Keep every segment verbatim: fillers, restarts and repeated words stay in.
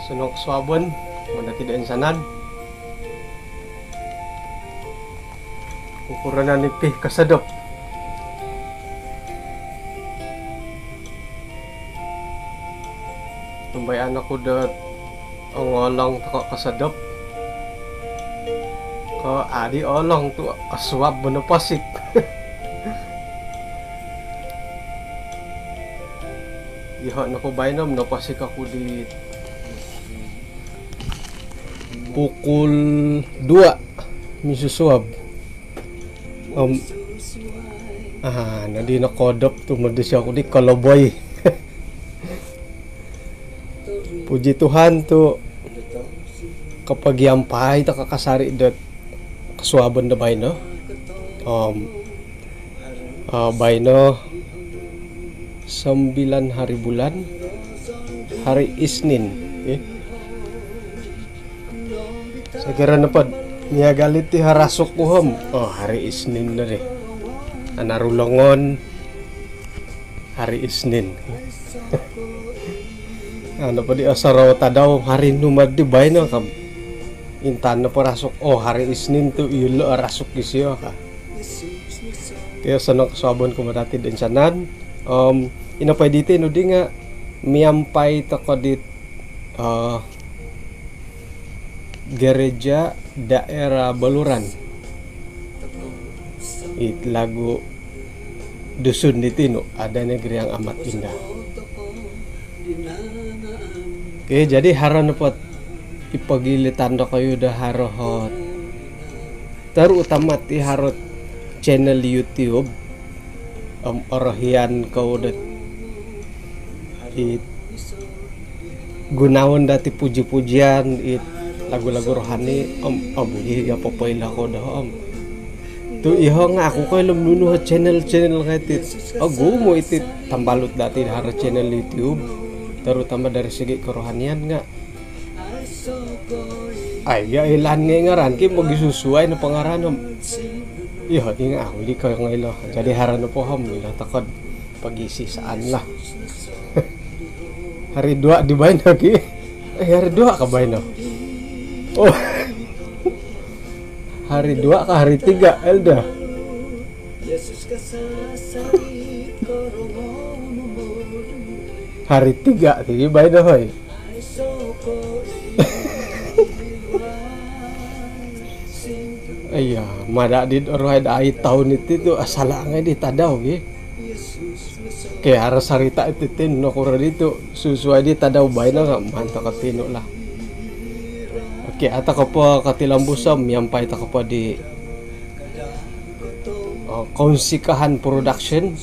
Osonong kosuabon kumaa dati do insanan. Ukuran nipi kosodop. Tumbayaan oku dot ongolong toko kosodop. Ko adi olong tu osuab bo noposik. Iho nopo baino noposik oku di pukul dua misusuab. Om, ah, nadi nokodop tu modisi oku di koloboi. Puji Tuhan tu kopogiampai toko kasari dot kosuabon do baino. Om, ah, baino sembilan hari bulan, hari Isnin, eh. Sokiro nopo miagal iti harasuk ku om, oh, hari Isnin no ri. Anaru longon, hari Isnin. Anu po di osorou tadau, hari nu madi baino kam. Intaan nopo rasuk, oh, hari Isnin tu ilo rasuk disio ka. Okey, osonong kosuabon kumaa dati do insanan. Om, ino po diti nu di nga miampai toko di, eh, Gereja Daerah Beluran. It lagu Dusun di tinu, ada negeri yang amat indah. Okey, jadi haro nopo ipogilitan dokoyu do haro ot, terutama ti haro channel YouTube, om orohian kou dot it gunoon dati puji-pujian, it lagu-lagu rohani, om, om, iga popoilo kou doho, om. Tu iho nga au ku koilo nunu o channel-channel ka iti. Ogumu iti tambalut dati haro channel YouTube, terutama dari segi kerohanian nga. Ai, iga ilaan ngai ngaran ki, mogisusuai no pangaran, om. Iho, di nga au di koilo. Jadi haro nopo om, ilo toko do pogisisaan lah. Hari dua di baino ki. Eh, hari dua ka baino? Oh. Hari dua ka hari tiga, Elda? Hari tiga ti baino, hoi. Iya, mada di rohai dai toun iti tu asala ngai di tadau gi. Okey, haro sarita iti tin nokuro ditu, susuai di tadau baino nga maan toko tinu lah. Okey, au toko po kotilombus om miampai toko po di, oh, Kounsikahan Production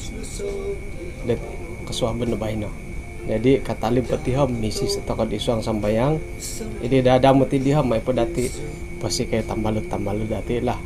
dot kosuabon do baino. Jadi katalib po ti om misi toko id suang sambayang. Jadi dada moti di om, mai po dati posikoi tambalut-tambalut dati lah.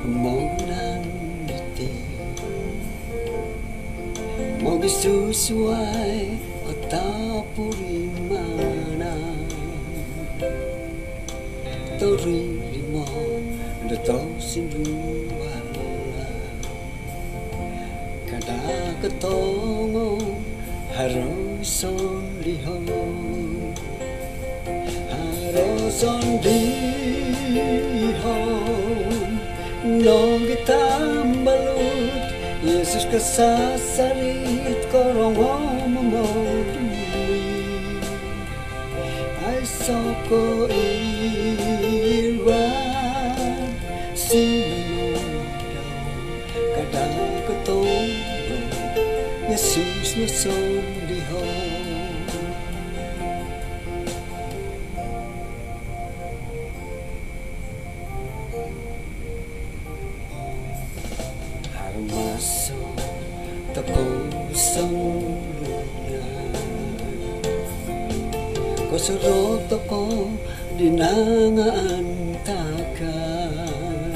Monan diti mogisusuai o tapurimanan, toririmo do tosindualan. Kada kotongo haro sondihon, haro sondihon nogi tambalut. Yesus kasasarit korongou momodui. Aiso ko iwad sinonodau, kada kotongo Yesus no sondihon. Haro maso tokou songulun. Kosorou tokou di nangaantakan,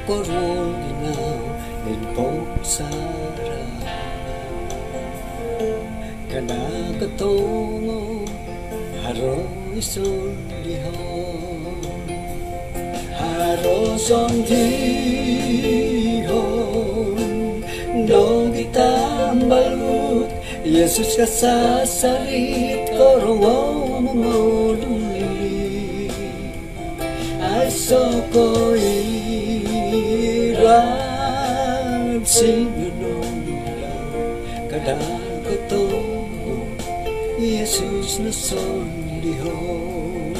koruol di nau id pomusarahan. Kada kotongo haro i sondihon. Haro sondihon nogi tambalut, Yesus kasasarit, korongou, momoduli. Aiso koirad sinonondau, kada kotongo Yesus no sondihon.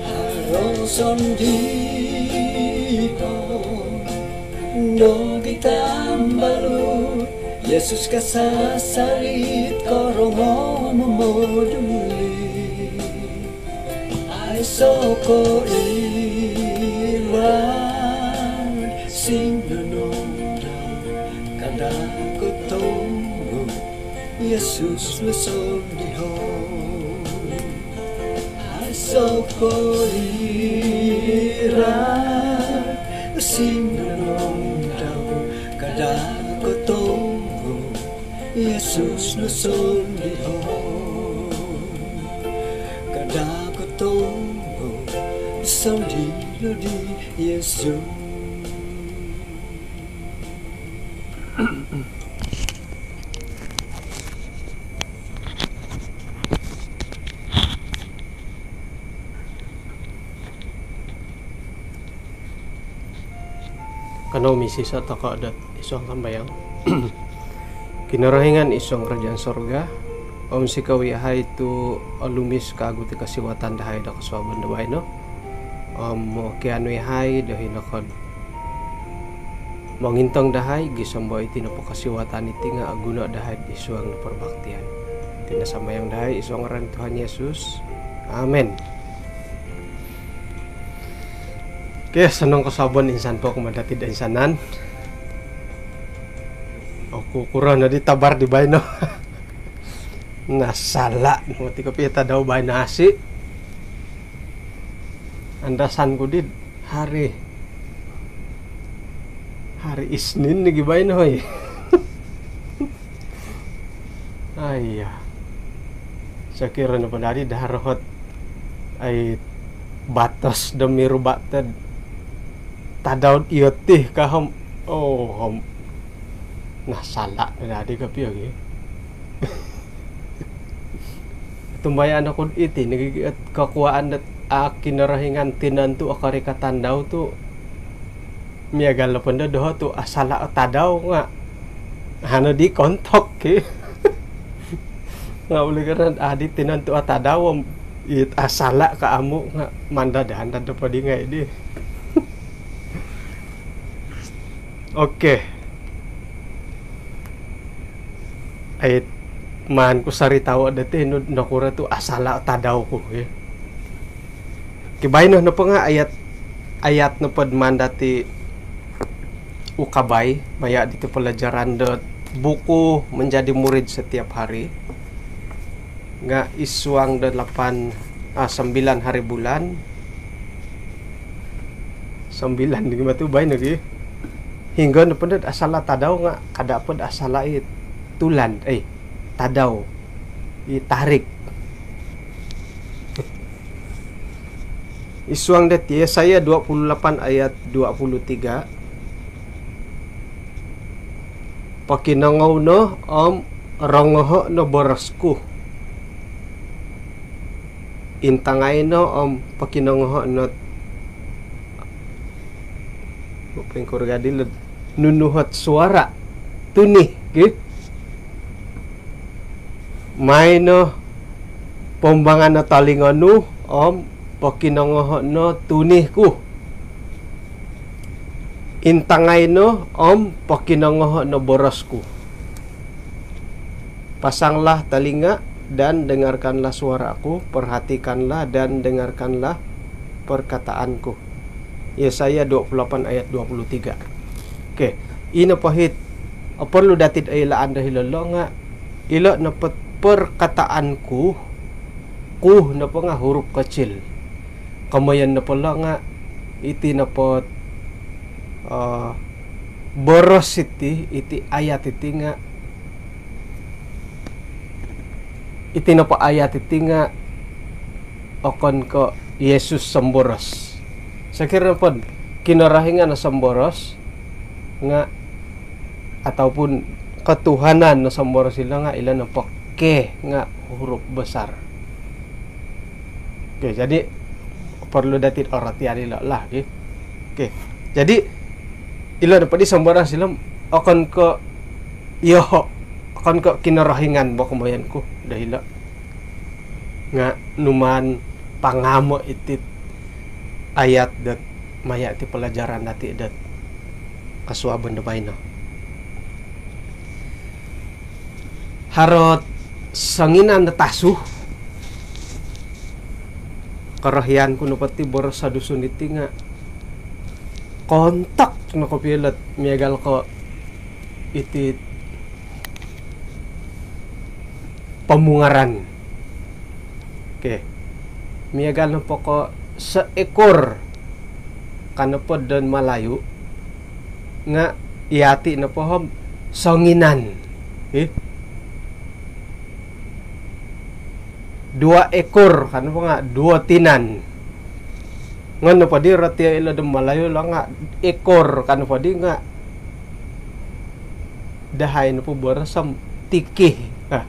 Haro sondihon nogi tambalut, Yesus kasasarit, korongou, momoduli. Aiso koirad sinonondau, kada kotongo Yesus no sondihon. Aiso koirad sinonondau, kada kotongo Yesus no sondihon. Kada kotongo sondihon di Yesus. Kanou misiso tokou dot id suang sambayang. Kinorohingan id suang kerajaan sorga, om sikau iyahai tu olumis kagu ti kosiwatan dahai do kosuabon do baino. Om mokianu iyahai do hino ko do mongintong dahai, gisom do iti nopo kosiwatan iti nga oguno dahai id suang do perbaktian. Iti no sambayang dahai id suang ngaran Tuhan Yesus. Amen. Okey, osonong kosuabon insan po kumaa dati do insanan. Okukuro nodi tabar di baino. Nasala no moti kopio tadau baino asi. Andasan ku di hari, hari Isnin nogi baino, hoi. Aiya. Sokiro nopo dadi do haro ot, ai, batos do miruba tod tadau diti ka om. Oh, om. Nasala no dadi kopio gia. Tumbayaan oku iti nogi ot kokuaan dot, ah, Kinorohingan tinontu o korikatan dau tu miagal nopo ndo doho tu asala o tadau nga haro nodi kontok ki. Nga oleh kerana adi tinontu o tadau om it asala ka amu nga mandad-andad nopo di ngai di. Okey. Ai, maan ku soritao dati nu nokuro tu asala o tadau ku, ya. Okey, baino nopo nga ayat, ayat nopo do maan dati ukabai maya diti pelajaran do buku Menjadi Murid Setiap Hari. Nga id suang do lapan, ah, sembilan hari bulan. Sembilan di matu baino gia. Hinggo nopo ndo asala tadau nga kada po asala i tulan, eh, tadau. I tarik. Id suang dot Yesaya dua puluh lapan ayat dua puluh tiga. Pokinongou no om rongoho no boros ku. Intangai no om pokinongoho no, poingkuro gia dilo, nunu ot suara tuni, ki. Mai no pombangan no tolingo nu om pokinongoho no tuni ku. Intangai no om pokinongoho no boros ku. Pasanglah telinga dan dengarkanlah suaraku, perhatikanlah dan dengarkanlah perkataanku. Yesaya dua puluh lapan ayat dua puluh tiga. Okey, Ino po hit, eh, perlu dati'd oilaan do hilo lo nga, ilo nopo perkataan ku, ku nopo nga huruf kecil. Komoyon nopo lo nga, iti nopo, eh, boros iti, iti ayat iti nga, iti nopo ayat iti nga okon ko Yesus somboros. Sokiro nopo Kinorohingan o somboros nga, ataupun ketuhanan o somboros ilo nga, ilo nopo K nga huruf besar. Okey, jadi perlu dati'd orotian ilo lah, okey. Okey. Jadi ilo nopo di somboros ilo okon ko Yoho, okon ko Kinorohingan bo komoyon ku do hilo. Nga numaan pangamo iti ayat dot maya ti pelajaran dati dot kosuabon do baino. Haro ot songinan do tasu. Korohian ku nopo ti boros Dusun iti nga koontok no kopio ilo ot miagal ko iti pomungaran. Okey. Miagal nopo ko seekor ka nopo don Malayu nga yati nopo om songinan. Okey. Dua ekor ka nopo nga duo tinan. Nga nopo di roti ilo don Malayu lo nga ekor ka nopo di nga dahai nopo boros om tikih. Ah.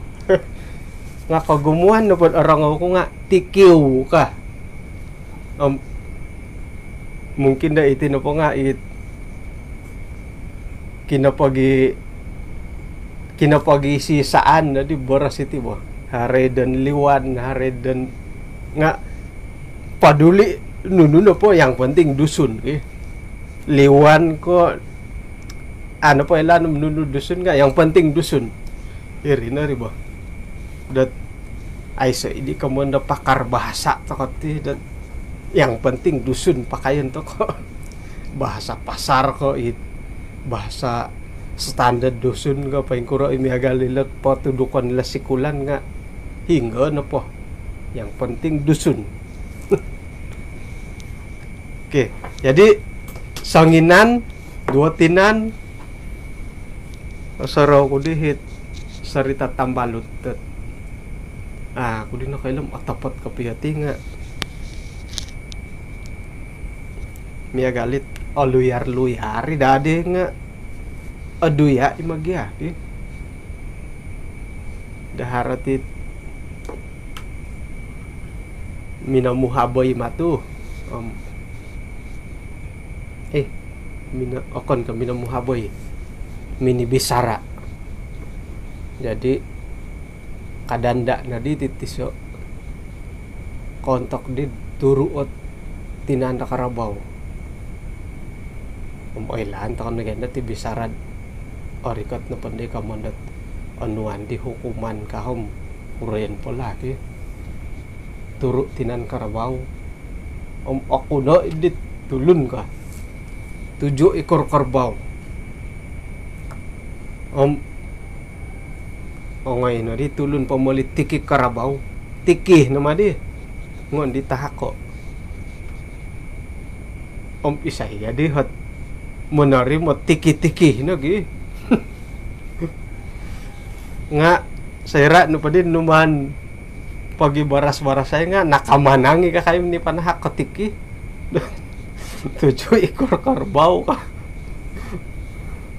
Nga kogumuan nopo orongou ku nga tikiu ka. Om mungkin do iti nopo nga it kinopogi, kinopogisisaan no di boros iti bo. Haro i don liwan, haro i don nga paduli nunu nopo, yang penting Dusun, ki. Liwan ko, anu po ilaan nunu Dusun nga, yang penting Dusun. Iri no ri bo. Dot aiso idi komoyon do pakar bahasa toko ti dot yang penting Dusun pakaion toko. Bahasa pasar ko it, bahasa standar Dusun ko, poingkuro i miagal ilo ot potudukon ilo sikulan nga hinggo nopo. Yang penting Dusun. Okey, jadi songinan, duo tinan, osorou ku di hit sorita tambalut dot. Ah, ku di nokoilo om otopot kopio ti nga miagal it oluyar-luyar i dadi nga oduya i mogia, ki. Daharo ti minomuhaboi matu. Om, eh, mino-, okon ko minomuhaboi. Minibisara. Jadi, kadanda no di ti tiso. Koontok di turu ot tinan do karabau. Om oilaan toko no gia do ti bisara dot orikot nopo di komoyon dot onuan di hukuman ka om kuroyon po lah, ki. Turu tinan karabau. Om oku no dit tulun ka. Tujuh ekor kerbau. Om ongoi no di tulun pomoli tikih karabau. Tikih no ma di. Ngoyon di tahako. Om isai gia di hot monorimo tikih-tikih no gi. Nga soira nopo di numaan pogibaras-barasai nga nakamanang i kakai om nipanahak ko tikih. Tujuh ekor kerbau ka.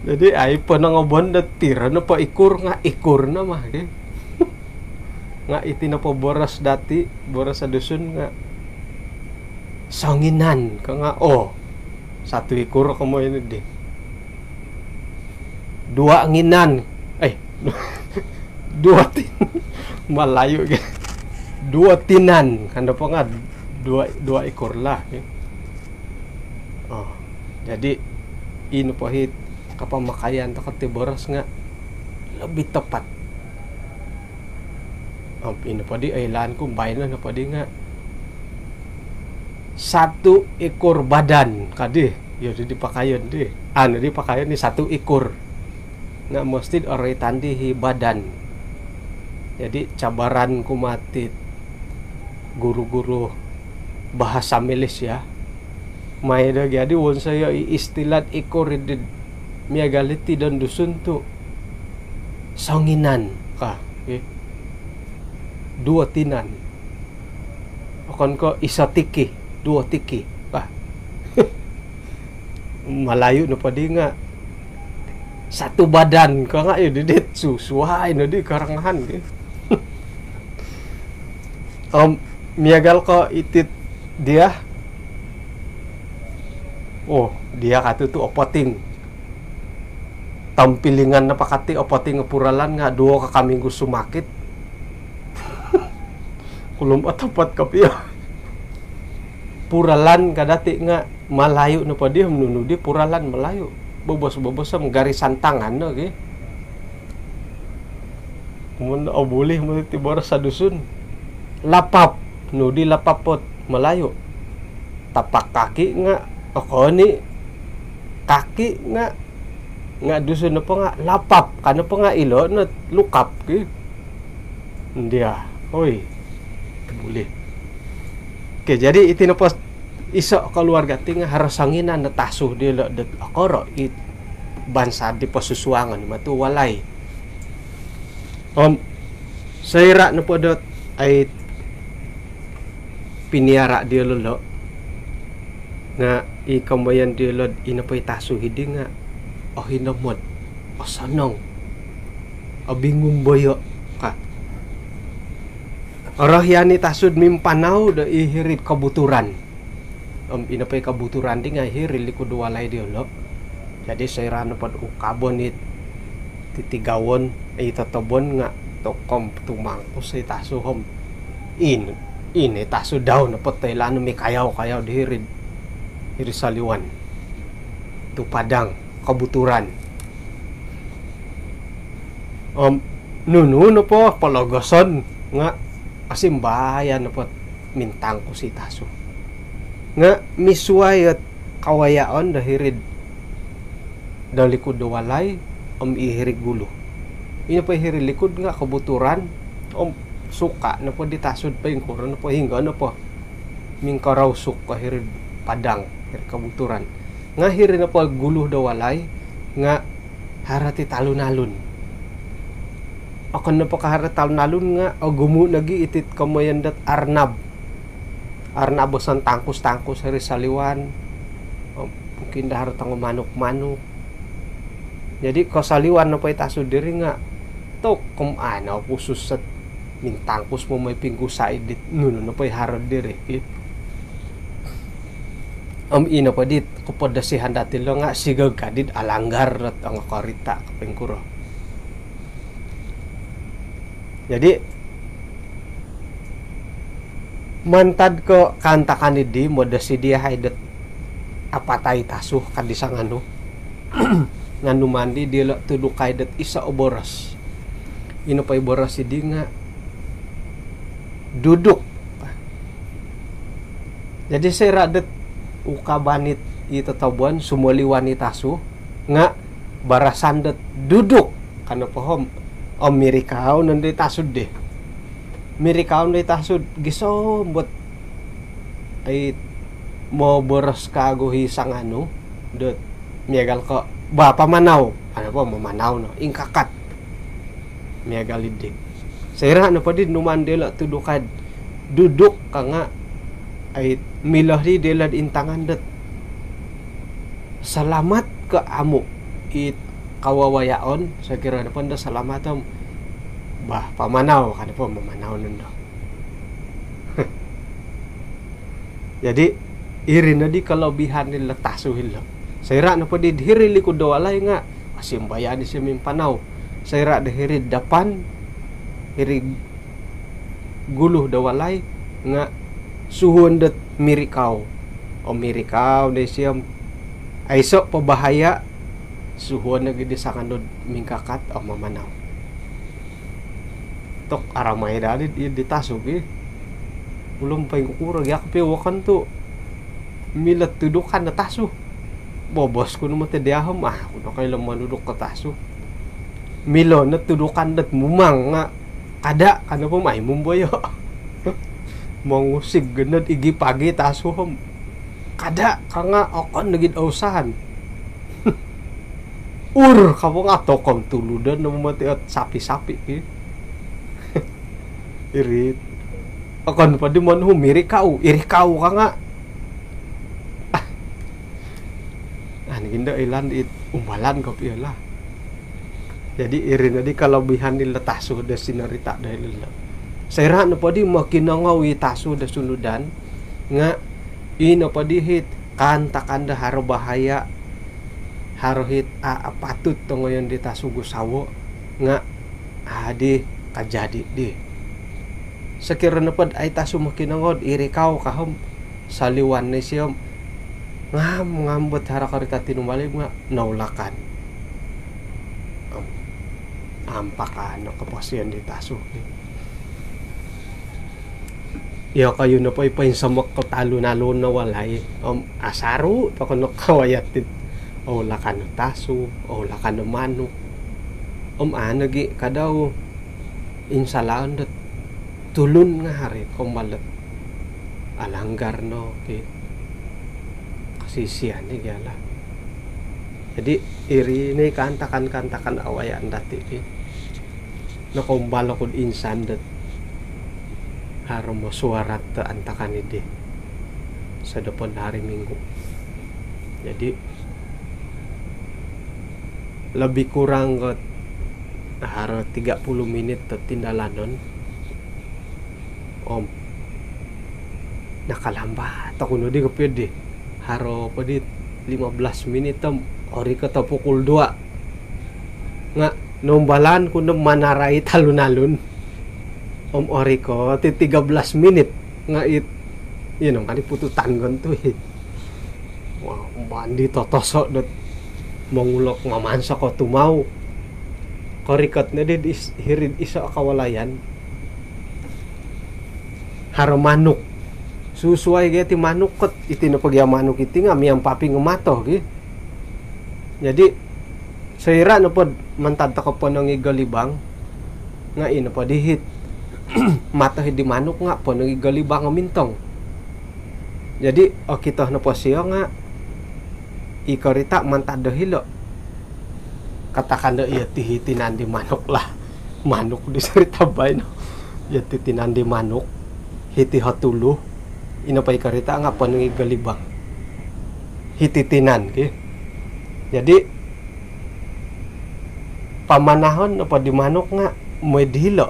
Jadi ai po nongobon do tiro nopo ekor nga ekor no ma, ki. Nga iti nopo boros dati, boros Dusun nga songinan ka nga, oh, satu ekor komoyon di. Dua nginan. Eh, dua tin-, Malayu gia. Dua tinan. Kan nopo nga dua, dua ekor lah, ki. Oh, jadi ino po hit kapamakaian toko ti boros nga lebih tepat. Om ino po di oilaan ku baino nopo di nga satu ekor badan ka di. Iyo di, di pakaion di. Anu di pakaion di satu ikur. Nga mesti oroitan di hi badan. Jadi cabaran ku mati guru-guru bahasa Malaysia. Mai do gia di wonsoyo i istilah ikur di miagal iti don Dusun tu songinan ka. Eh. Duo tinan. Okon ko iso tiki, duo tiki. Bah. Malayu nopo di nga satu badan ka nga iyo didit susuai no di karangahan ke. Om miagal ko itit dia. Oh, dia katu tu opoting. Tampilingan na pakati opoting puralan nga duo ka kaminggu sumakit. Kulum atapat kopio. Puralan kadati nga Malayu nopo di om nunu di puralan Malayu. Bobos-bobos om garisan tangan no gi. Mun obulih mun ti boros sa Dusun. Lapap, nu di lapap pot Malayu. Tapak kaki nga okoni kaki nga nga Dusun nopo nga lapap, ka nopo nga ilo no lukap ki. Ndia, oi. Boleh. Oke, jadi iti nopo iso keluarga ti nga haro songinan no tasu dilo dot okoro i bansa di posusuangan matu walai. Om soira nopo dot ai piniara diolo lo nga i komoyon diolo ino po i tasu hidi nga ohinomod, osonong, obingumboyo ka. Orohian i tasu do mimpanau do i hiri'd kobuturan. Om ino po i kobuturan di nga hiri'd likud do walai diolo. Jadi soira nopo do ukabon i titigawon, i totobon nga tokom tumangkus i tasu om in, in i tasu dau nopo toilaan mikayau-kayau di hiri'd, hiri'd saliwan. Tu padang, kobuturan. Om nunu nopo pologoson nga asimbayan nopo mintangkus i tasu. Nga misuai ot kawayaon do hiri'd do likud do walai om i hiri'd gulu. Ino po i hiri'd likud nga kobuturan om suka nopo di tasu do poingkuro nopo hinggo nopo mingkarausuk ko hiri'd padang, hiri'd kobuturan. Nga hiri nopo gulu do walai nga haro ti talun-alun. Okon nopo ko haro talun-alun nga ogumu nogi itit komoyon dot arnab. Arnab o sontangkus-tangkus hiri saliwan. Mungkin do haro tongo manuk-manuk. Jadi ko saliwan nopo i tasu diri nga tokom ano pusus set mintangkus momoi pinggusa i dit nunu nopo i haro diri ki. Om ino po dit kopodosihan dati lo nga sigog kadit alanggar dot ongo korita ko poingkuro. Jadi mantad ko kaantakan idi modosi dia hai dot apatai tasu kadi sanganu. Nga numaan di diolo tudukai dot iso o boros. Ino po i boros idi nga duduk. Jadi soira dot ukaban it i totobon sumoliwan i tasu nga barasan dot duduk. Ka nopo om, om mirikau nondo i tasu di. Mirikau nondo i tasu gisom bot ai moboros kagu hi sanganu dot miagal ko ba pamanau, ano po mamanau no ingkakat. Miagal idi. Soira nopo di numaan diolo tudukai duduk ka nga ai milo di diolo intangan dot salamat ko amu i kawawayaon, sokiro nopo do salamat om ba pamanau, ka nopo mamanau nondo. Jadi iri nodi kolobihan dilo tasu hilo. Soira nopo di hiri likud do walai nga asimbayan isio mimpanau. Soira do hiri dapan, hiri gulu do walai nga suhuon dot mirikau. Om mirikau no isio om aiso po bahaya, suhuon nogi di sanganu do mingkakat om mamanau. Tok aramai dadi di, di tasu ki. Ulun poingkuro gia kopio wokon tu milo tudukan do tasu. Bobos ku no moti diahom, ah, aku no koilo monuduk ko tasu. Milo no tudukan dot mumang nga kada, ka nopo mai mumboyo. Mongusig genod igi pagi tasu hom. Kada, ka nga okon nogi do usahan. Ur, ka po nga tokom tuludon no moti ot sapi-sapi ki. Iri. Okon po di monuhu mirikau, irikau ka nga. Ah, ni gindo ilan it umbalan kopio lah. Jadi iri nodi kelebihan ilo tasu do sinorita do ilo. Soira nopo di mokinongou i tasu do sunudan nga i nopo di hit kaantakan do haro bahaya, haro hit a, apatut tongoyon di tasu gusawo nga adi kajadi di. Sokiro nopo do ai tasu mokinongou do irikau ka hom, saliwan no isio om ngam-ngam bot haro korita tinumalib nga noulakan. Om ampakan no koposion di tasu. Iyokoyu nopo i poinsomok ko talun-alun no walai om asaru toko no kawayat it oulakan no tasu, oulakan no manuk. Om a nogi kadau insalaon dot tulun nga haro i kombal dot alanggar no ki, kasisian i gia lah. Jadi iri no i kaantakan-kaantakan awayaan dati ki. Nokoumbal oku do insan dot haro mesyuarat do antakan idi sodopon do hari Minggu. Jadi lebih kurang ko haro tiga puluh minit do tindalanon. Om nakalambat oku nodi kopio di. Haro po di lima belas minit om orikot o pukul dua. Nga noumbalan ku no manarai talun-alun. Om orikot i tiga belas minit. Nga it, ino nga di pututan gontu i. Wah, mandi totoso dot mongulok mamansok o tumau. Korikot no di, di is-, hiri'd iso kawalayan. Haro manuk. Susuai gia ti manuk kot, iti nopo gia manuk iti nga miampaping o mato ki. Jadi soira nopo do mantad toko ponong i golibang nga i nopo di hit mato hid di manuk nga ponong i golibang o mintong. Jadi okito nopo sio nga i korita mantad do hilo. Katakan do iyo ti hiti tinan di manuk lah. Manuk di sorita baino. Iyo ti tinan di manuk. Hiti hotulu. Ino po i korita nga ponong i golibang. Hiti tinan ki. Jadi pamanahon nopo di manuk nga mooi di hilo.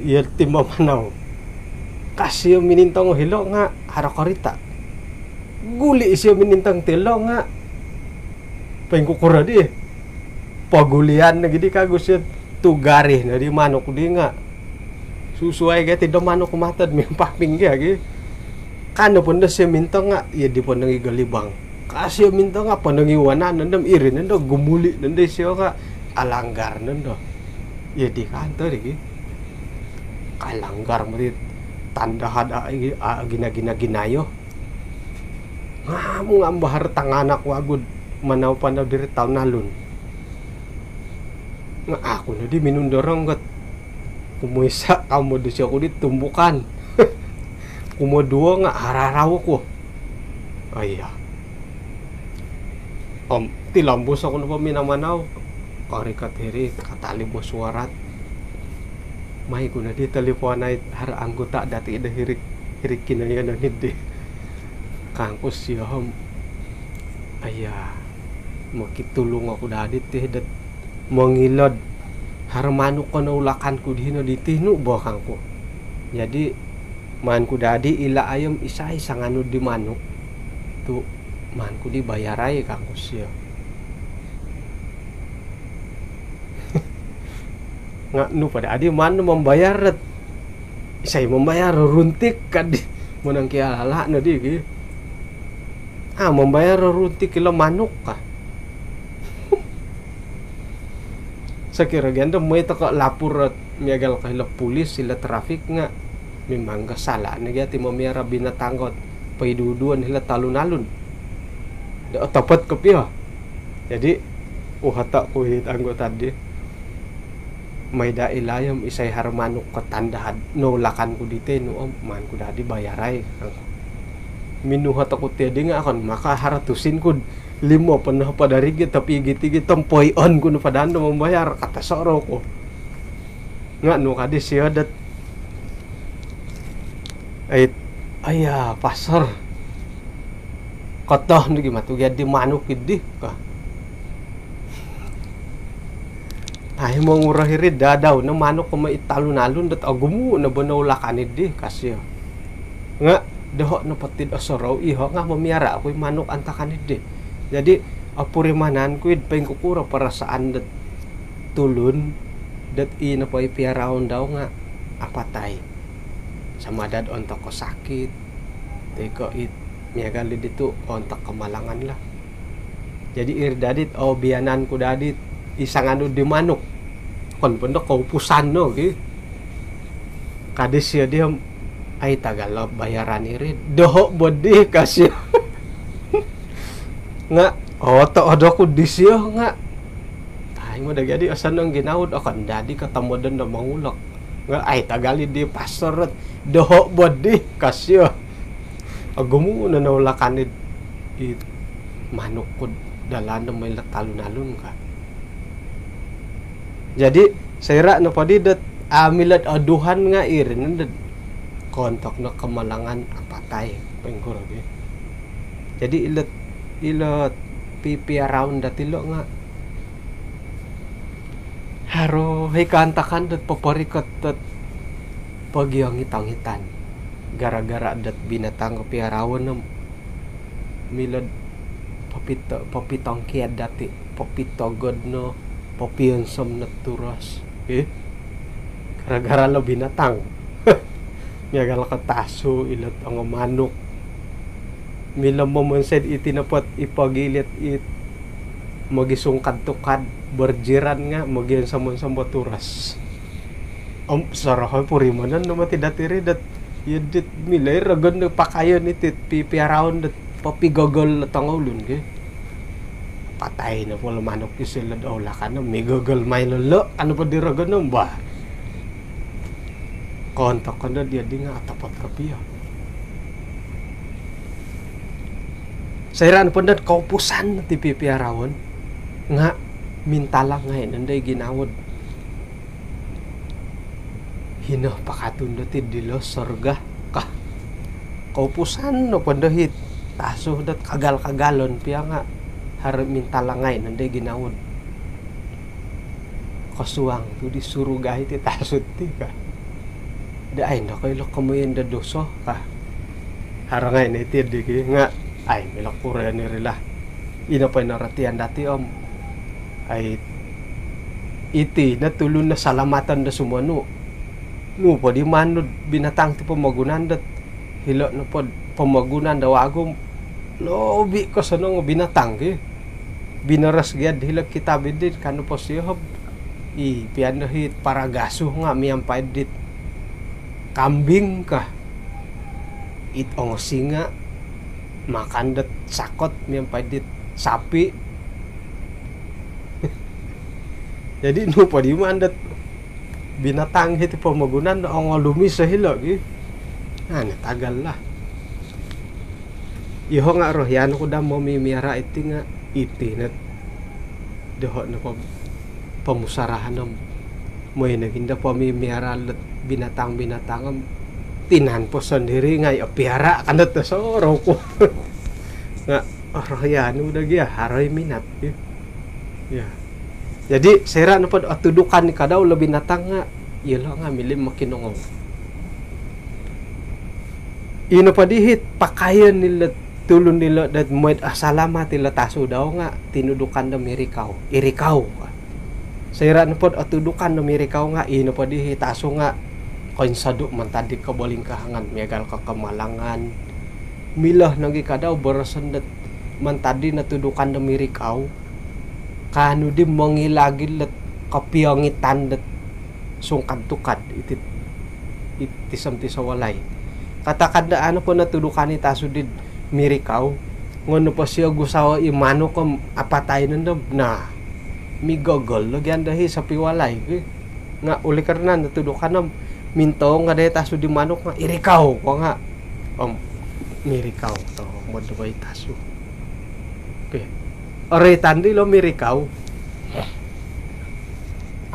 Iyo ti mamanau. Ka sio minintong o hilo nga haro korita. Guli isio minintong ti hilo nga poingkukuro di. Pogulian nogi di kagu sio tu gari no di manuk di nga. Susuai gia ti do manuk mato do miampaping gia ki. Ka nopo ndo sio mintong nga iyo di ponong i golibang. Ka sio mintong nga ponong i wanan nondo om iri nondo gumuli nondo isio nga alanggar nondo. Iyo di kanto di ki. Kalanggar moti tanda hada agi, a, gina-gina ginayo. Ngam-ngam bahar tanganak wagu do manau-panau diri talun-alun. Nga aku nodi minundorong got. Kumoisa kamodus oku di tumbukan. Kumoduo nga hararau oku. Oh iya. Om tilombus oku nopo minamanau. Korikot hiri katalib mesyuarat. Mai ku nodi taliponai haro anggota dati do hiri, hiri kinoyonon di. Kangku sio om, aya, mokitulung oku daa diti dot mongilo do haro manuk ko noulakan ku di hino diti no bo kangku. Jadi maan ku daa di ilaai om isai sanganu di manuk tu maan ku di bayarai kangku sio. Nga nu po daa di maan no mambayar dot isai mambayar, runtik ka di. Monongkialala no di ki. Ah, mambayar runtik ilo manuk ka. Sokiro gia ndo mooi toko lapor miagal ko hilo polis, hilo trafik nga memang ga sala no gia ti mamiara binatang ko poiduduon hilo talun-alun. Otopot kopio. Jadi, uhata' ku i anggota' di. Mai daa ilayom isai haro manuk ko tanda' had noulakan ku diti nu om maan ku daa di bayarai. Minuhot oku ti di nga' okon maka haro tusin ku'd limo po nohopod do rigit, tapi igit-igit tompoi'on ku no po daa do mambayar, kata soro ku. Nga' nu kadi sio dot, ai, aiya, pastor. Kotoh nogi matu gia di manuk iddi, ka. Ai, monguro hiri dadau no manuk ko mai talun-alun dot ogumu' no bo noulakan iddi, ka sio. Nga' doho' nopo tid osorou iho' nga' momiara' oku i manuk antakan iddi. Jadi, opurimanan ku id poingkukuro parasaan dot tulun dot i nopo i piaraon dau nga' apatai. Sama ada ontok ko sakit, toi ko it miagal di ditu ontok kamalangan lah. Jadi iri daa dit, o, bianan ku daa dit i sanganu di manuk. Okon po ndo koupusan no gi. Kadi sio di om, ai, tagal lo bayaran iri. Doho' bo di, ka sio. Nga', o, tood oku di sio nga'. Ai, modo gia di osonong ginawo do okon daa di kotomodon do mongulok. Nga', ai, tagal i di pastor ot. Doho' bo di, ka sio. Ogumu' no noulakan id, id manuk ku'd dalan do mai lot talun-alun, ka. Jadi, soira' nopo di dot, a, milo'd oduhan nga' iri no dot koontok no kamalangan apatai, poingkuro gi. Jadi, ilot, ilot pipiaraon dati lo nga' haro i kaantakan dot poporikot dot pogiongit-ongitan. Gara-gara dot binatang ko piaraon no milo'd popito-, popitongkiad dati, popitogod no, popiansom no turos. Eh? Gara-gara lo binatang. Miagal ko tasu, ilot ongo manuk. Milo momonsoi iti nopo't i pogilit it mogisungkad-tukad, berjiran nga' mogiansom-ansom bo turos. Om soroho' purimanan no mati dati iri dot, iyo dit milo i rogon do pakaion iti't pipiaraon dot popigogol do tongoulun gi. Apatai nopo lo manuk iso ilo'd oulakan no, migogol mai lo lo, ka nopo di rogon no, bah. Koontok ko no diya di nga' otopot kopio. Soira' nopo ndo koupusan ti pipiaraon nga' mintalang ngai' nondo i ginawo'd hino pakatun dot id dilo sorga, ka. Koupusan nopo ndo i tasu dot kagal-kagalon pia nga' haro mintalang ngai' nondo i ginawo'd kosuang tu di suruga iti tasu ti, ka. Da ai ndo koilo komoyon do doso, ka. Haro ngai' no iti di ki nga' ai, milo kuroyon iri lah. Ino po i norotian dati om, ai, iti no tulun no salamatan do sumonu. Nu po di manud binatang ti pomogunan dot hilo' nopo'd pomogunan do wagu om lobi kosonong o binatang ki. Binoros gia'd hilo' kitab iddi, ka nopo sio om, i pian do i paragasu nga' miampai dit kambing, ka. It ongo singa' makan dot sakot miampai dit sapi. Jadi nu po di maan dot binatang iti pomogunan do ongolumis o hilo' gi. Nah, natagal lah. Iyoho' nga' orohian oku daa momimiara' iti nga' iti no doho' nopo pomusarahan om moi nogi ndo pomimiara' lot binatang-binatang om tinan po sondiri' ngai' opiara' ka ndo tosorou ku. Nga' orohian oku daa gia haro i minat gi. Ya. Jadi soira' nopo'd otudukan i kadau lo binatang nga' iyolo' nga' milo mokinongou. Ino po di it pakaion ilo tulun ilo dot moi'd asalamat ilo tasu dau nga' tinudukan do mirikau. Irikau. Soira' nopo'd otudukan do mirikau nga' ino po di it tasu nga' koinsodu' mantad di kobolingkahangan miagal ko kamalangan. Milo nogi kadau boroson dot mantad di notudukan do mirikau. Kaanu di mongilagil dot kopiongitan dot sungkad-tukad iti, iti tisom-tiso walai. Katakan do anu po notudukan i tasu did mirikau, Ngono po sio gusawo i manuk om apatai nondo. Nah, migogol do gian do hi sopi walai ki. Nga' oleh karana notudukan om mintong nga' dai tasu di manuk nga' irikau ko nga'. Om mirikau to modoi tasu. Oke. Ore tandi lo mirikau.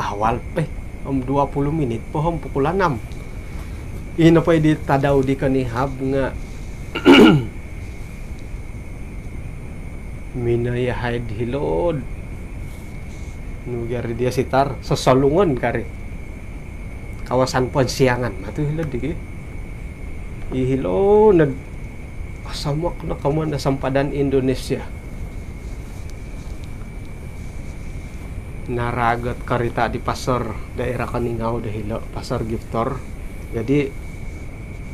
Awal pe om dua puluh minit po om pukul anam. Ino po i di tadau di konihab nga' mino iyahai'd hilo'd nu gari dia sitar sosolungon kari. Kawasan Ponsiangan matu hilo'd digi. I hilo nod osomok no komoyon do sampadan Indonesia. Naragot karita di pastor daerah Keningau do hilo, Pastor Giftor. Jadi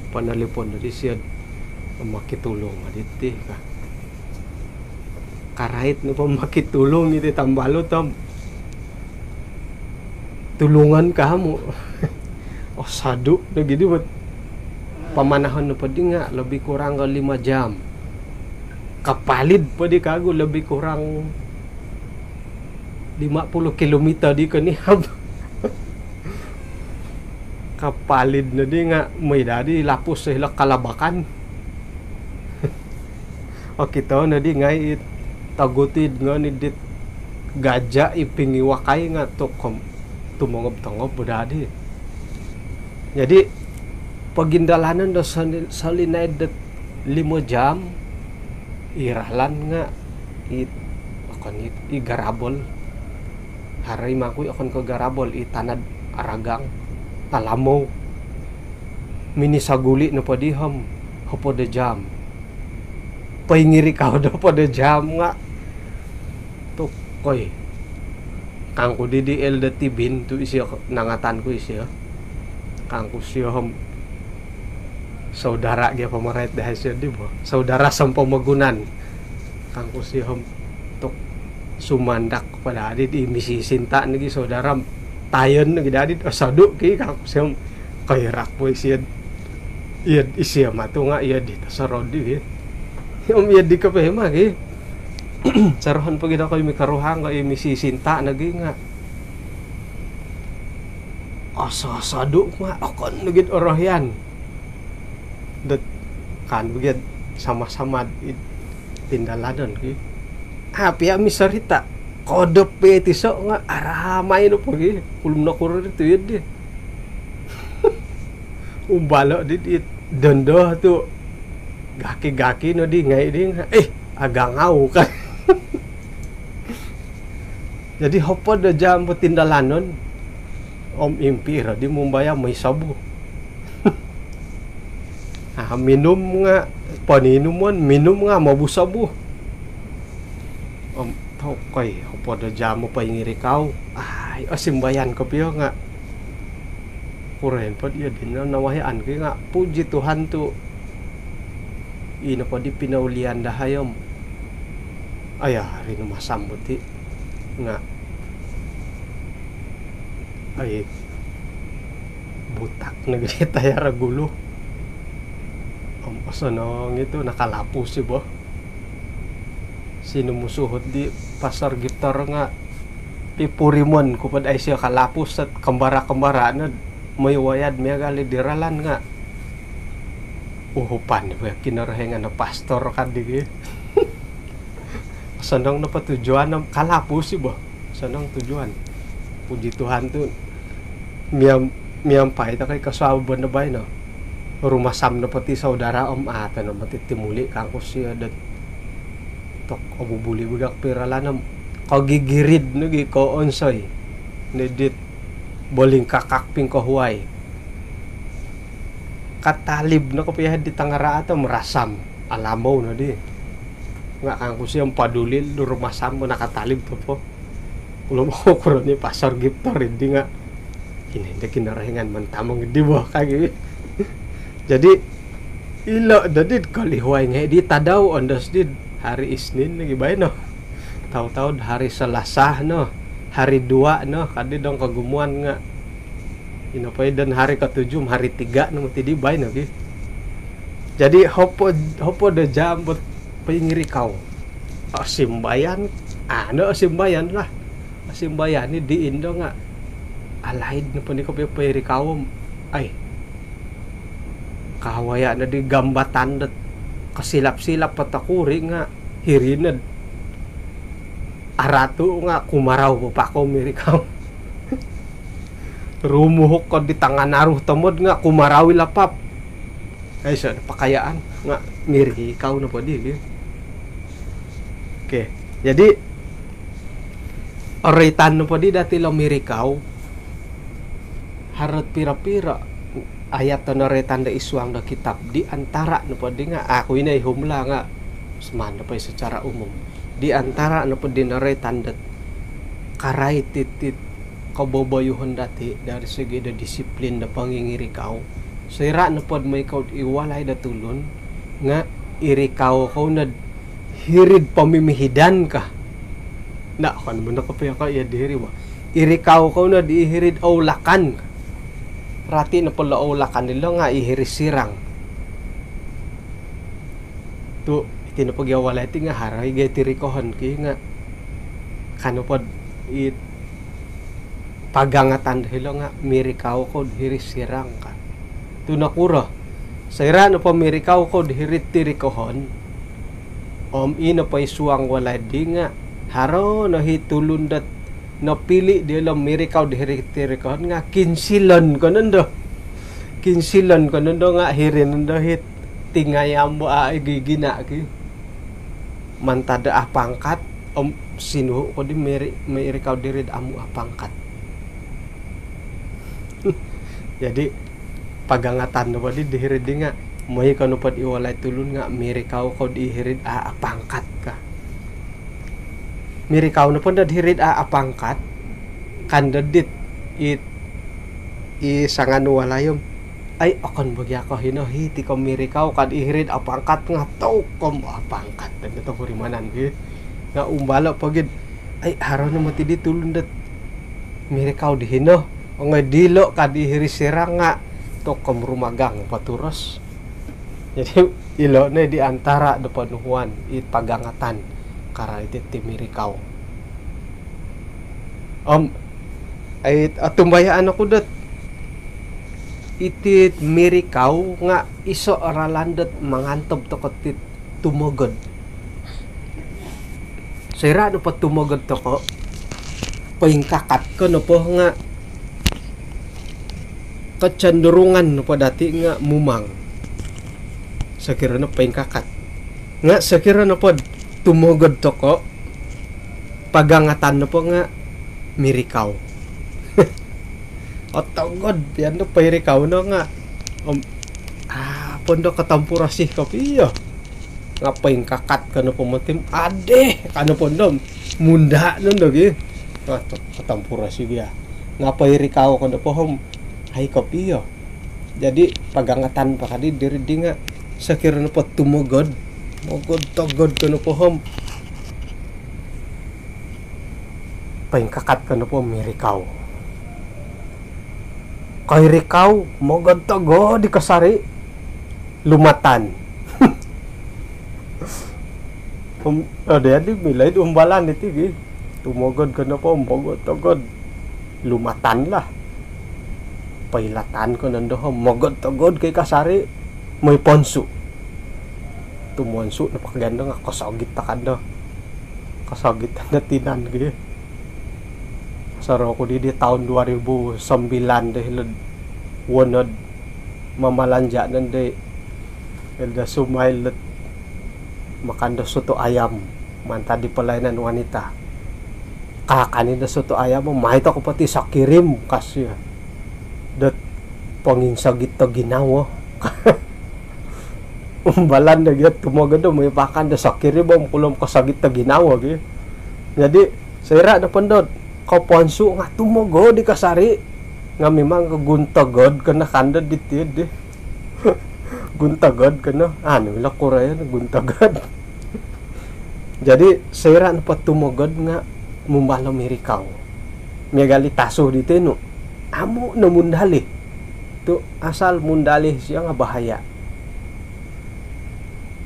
ponolipon do di sio'd makitulung aditi ka. Karait nopo makitulung iti tambalut om tulungan kamu. Osodu' do gidi buat pamanahon nopo di nga' lebih kurang ko lima jam. Kapalid po di kagu lebih kurang lima puluh kilometer di konihab. Kapalid no di nga' moi dadi lapus silo kalabakan. Okito no di ngai' it togutid ngon idit gaja' i pingiwakai nga' tukom tumongob-tongob bo dadi. Jadi pogindalanon do soli- solinaid dot limo jam i ralan nga' i okon i, i garabol. Haro i mangkui okon ko garabol, i tana'd aragang, alamou. Minisaguli' nopo di om hopod o jam. Poingirikau do hopod o jam nga' tu' koi. Kangku di di Elder Tibin tu' isio nangatan ku isio. Kangku sio om saudara gia pamarait dahai sio di bo. Saudara sompomogunan. Kangku sio om tu' sumandak po dadi di misi sinta' nogi saudara tayon nogi dadi osodu' ki kangku sio om koirak po isio. Iyo isio matu nga' iyo di tosoro di ki. Om iyo di kopio ma ki. Sorohon pogi do koi mikaruhang ko iyo misi sinta' nogi nga' oso-osodu' nga' okon nogi'd orohian. Dot kan bagian sama-sama id tindalanon ki. Api ami sorita' kodop pe tiso' nga' aramai no pogi. Ulum no kurur itu iyo di. Umbalo' di di dondo tu' gaki-gaki no di ngai' di nga' eh agangau kan. Jadi hopod o jam po tindalanon om impiro di mumbayam moi sobu. Ah, minum nga' poninumon, minum nga' mobu sobu. Om tokoi hopod o jam po ingirikau. Ai, osimbayan kopio nga' kuroyon pod iyo dino nawayaan ki nga' puji Tuhan tu' ino po di pinoulian dahai om. Aya, rinuma sambut i nga' ai butak nogi tayar gulu. Om osonong itu nakalapus i bo. Sinumusuhut di Pastor Giftor nga' pipurimon ku pod ai sio kalapus sot kembara-kembara nod moi wayad miagal i di ralan nga' uhupan di bo Kinorohingan o pastor kad di gi. Sonong nopo tujuan om kalapus i bo. Sonong tujuan. Puji Tuhan tu' miam- miampai tokoi kosuabon do baino. Rumasam nopo ti saudara om ato no moti timuli' kangku sio dot tok obubuli' bugak piralan om kogigirid nogi ko onsoi nodit bolingkakak pingkohuai. Katalib no kopio di tangaraat om rasam alamou nodi. Nga' kangku sio om paduli' do rumasam bo nakatalib tu' po. Ulum okuro ni Pastor Giftor idi nga' ino indo Kinorohingan mantamong idi bo kagi. Jadi ilo' dodid kolihuai ngai' di tadau ondos did hari Isnin lagi baino. Tau-tau hari Selasa no, hari dua no kadi dong kogumuan nga' ino po i don hari ketujuh, hari tiga no moti di baino gi. Jadi hopod hopod o jam bot Poingirikau. Osimbayan, anu, osimbayan lah. Osimbayan ni di indo nga alaid nopo ni kopio poirikau om. Ai. Kawaya no di gambatan dot kosilap-silap po tokuri nga hiri nod aratu nga kumarau po pako mirikau. Rumuhuk ko di tangan aruh tomod nga kumarau i lapap. Ai, so, pakayaan nga mirikau nopo di, gitu. Oke, jadi, oroitan nopo di dati lo mirikau, harot piro-piro ayat do noroitan do id suang do kitab, di antara nopo di nga, aku ino ihumlah nga, seman nopo i secara umum. Di antara nopo di noroitan dot karai titit koboboyuhon dati dari segi do disiplin do pongingirikau. Soira nopod moi kou id walai do tulun nga irikau kou nod hiri'd pomimihidan ka. Nda, okon muna kopio ko iya diri bo. Irikau kou nod i hiri'd oulakan ka. Rati nopo lo oulakan dilo nga i hiri sirang. Tu iti nopo gia walai ti nga haro i gia tirikohon ki nga, ka nopod i pagangatan do hilo nga mirikau kou do hiri sirang ka. Tu nokuro? Soira nopo mirikau kou do hiri tirikohon om i nopo i suang walai di nga haro no i tulun dot nopili diolo mirikau do hiri tirikohon nga kinsilon ko nondo. Kinsilon ko nondo nga hiri nondo it tingayam bo a i gigina ki. Mantad do apangkat om sinuhu ko di miri-, mirikau diri'd amu apangkat. Jadi pagangatan nopo di di hiri'd di nga moi ko nopod i walai tulun nga mirikau ko di hiri'd a apangkat ka. Mirikau nopo nod hiri'd a apangkat, ka nondo dit i, i sanganu walai om, ai, okon bo gia ko hino hiti ko mirikau ka di hiri'd apangkat nga tokou om apangkat do topurimanan ki. Nga umbalo po gid, ai, haro no moti di tulun dot mirikau di hino, ongoi dilo ka di hiri sirang nga tokou om rumagang po turos. Jadi ilo no di antara do ponuhuan i pagangatan karai titit mirikau. Om, ai, otumbayaan oku dot iti mirikau nga iso ralan dot mangantob toko tit tumogod. Soira nopo tumogod toko, poingkakat ko nopo nga kecenderungan nopo dati nga mumang. Sokiro no poingkakat. Nga sokiro nopod tumogod toko, pagangatan nopo nga mirikau. Otogod, pian do poirikau no nga, om, a, pondo kotompurosi kopio. Nga poingkakat ko nopo moti om, adeh, ka nopo ndo om munda nondo gi. Nga to-, kotompurosi gia. Nga poirikau ko nopo om, ai kopio. Jadi pagangatan po ka di diri di nga sokiro nopo tumogod, mogod-togod ko nopo om, poingkakat ko nopo mirikau. Koirikau, mogod-togod i kasari, lumatan. Um, ade adi milai di umbalan iti gi. Tumogod ko nopo, mogod-togod. Lumatan lah. Poilatan ko nondo om, mogod-togod ko i kasari, moi ponsu. Tumonsu nopo ka nondo nga kosogit toko nondo. Kosogit nondo tinan gi. Soroho ku di, di tahun dua ribu sembilan do hilo'd wonod mamalanja nondo i, ilo do sumail dot makan do soto ayam mantad di pelayanan wanita. Kakan i do soto ayam, mai toko po ti sokirim, ka sio. Dot ponginsogit do ginawo. Umbalan do gia tumogod do moi pakan do sokirim om kulom kosogit do ginawo gi. Jadi soira nopo ndo koponsu nga tumogod i kasari. Nga memang ko gun togod ko no ka ndo diti di. Gun togod ko no, anu ilo kuro yo, gun togod. Jadi soira nopo tumogod nga mumbal o mirikau. Miagal i tasu di tinu. Amu no mundalih. Tu asal mundalih sio nga bahaya.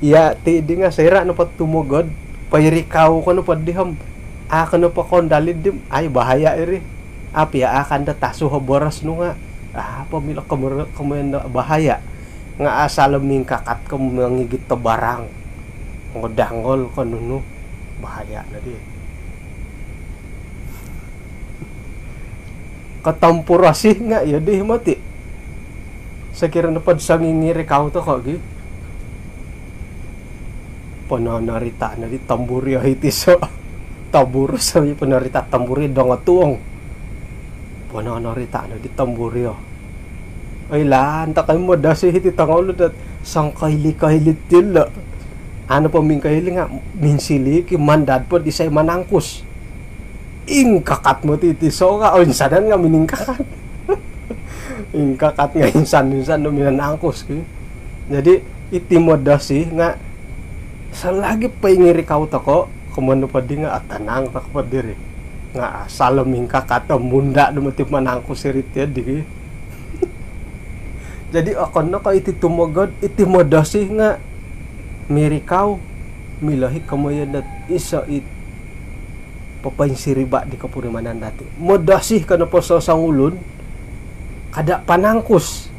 Iya ti di nga soira nopo tumogod, poirikau ko nopo di om a ko nopo kondalid di om, ai bahaya iri. Apia a kan do tasu o boros nu nga, a po milo komor-, komoyon do bahaya. Nga asal mingkakat ko mongigit do barang, ngodangol ko nunu, bahaya no di. Kotompurosi nga iyo di moti. Sokiro nopo do songingirikau toko gi, pononorita no di tomburio iti so. Tomburos no di pononorita tomburio dongotuong. Pononorita no di tomburio. Oilaan toko i modosi iti tongoulun dot songkoili-koili tilo. Anu po mingkoili nga minsili ki mandad po di isai manangkus. Ingkakat moti iti so nga oinsanan nga miningkakat. Ingkakat nga insan-insan do minanangkus ki. Jadi iti modosi nga selagi poingirikau toko, komoyon nopo di nga atanang toko po diri. Nga asal mingkakat o munda do moti manangkus iri ti di ki. Jadi okon no ko iti tumogod, iti modosi nga mirikau, milo i komoyon dot iso it popoinsiriba di kopurimanan dati. Modosi ko nopo sosongulun, kada panangkus.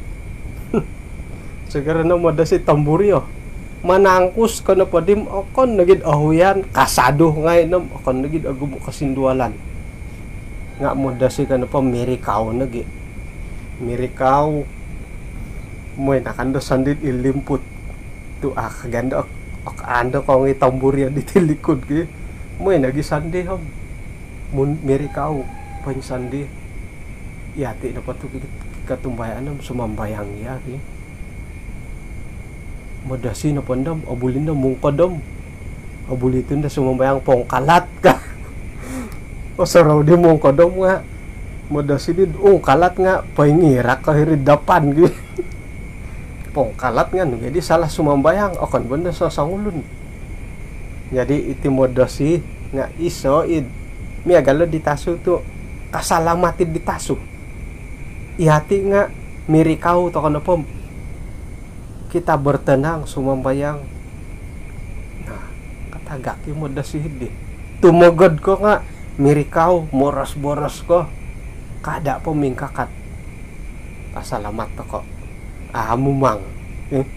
Sokiro no modosi tomburio. Manangkus ko nopo di om okon nogi do ohuyan, kasadu ngai no om okon nogi do ogumu kosindualan. Nga modosi ko nopo mirikau nogi. Mirikau. Moi nakan do sondid ilimput. Tu a kagando ok, ok ando kong i tomburio di tilikud ki. Moi nogi sondii om. Mun mirikau, poinsondii. Iya ti nopo tu ki, ki kotumbayaan om sumambayang iya ki. Modosi nopo ndo om, obuli ndo mungkod om. Obuli tu ndo sumambayang pongkalat ka. Osorou di mungkod om nga. Modosi di ungkalat nga poingirak ko hiri dapan gi. Pongkalat nga nu jadi salah sumambayang, okon po ndo sosongulun. Jadi iti modosi nga iso id miagal do di tasu tu kasalamat id di tasu. Iya ti nga mirikau toko nopo om kita bertenang, sumambayang. Nah, katagak i modosi di. Tumogod ko nga mirikau, moros-boros ko. Kada po mingkakat. Pasalamat toko. Ah, mumang. Eh.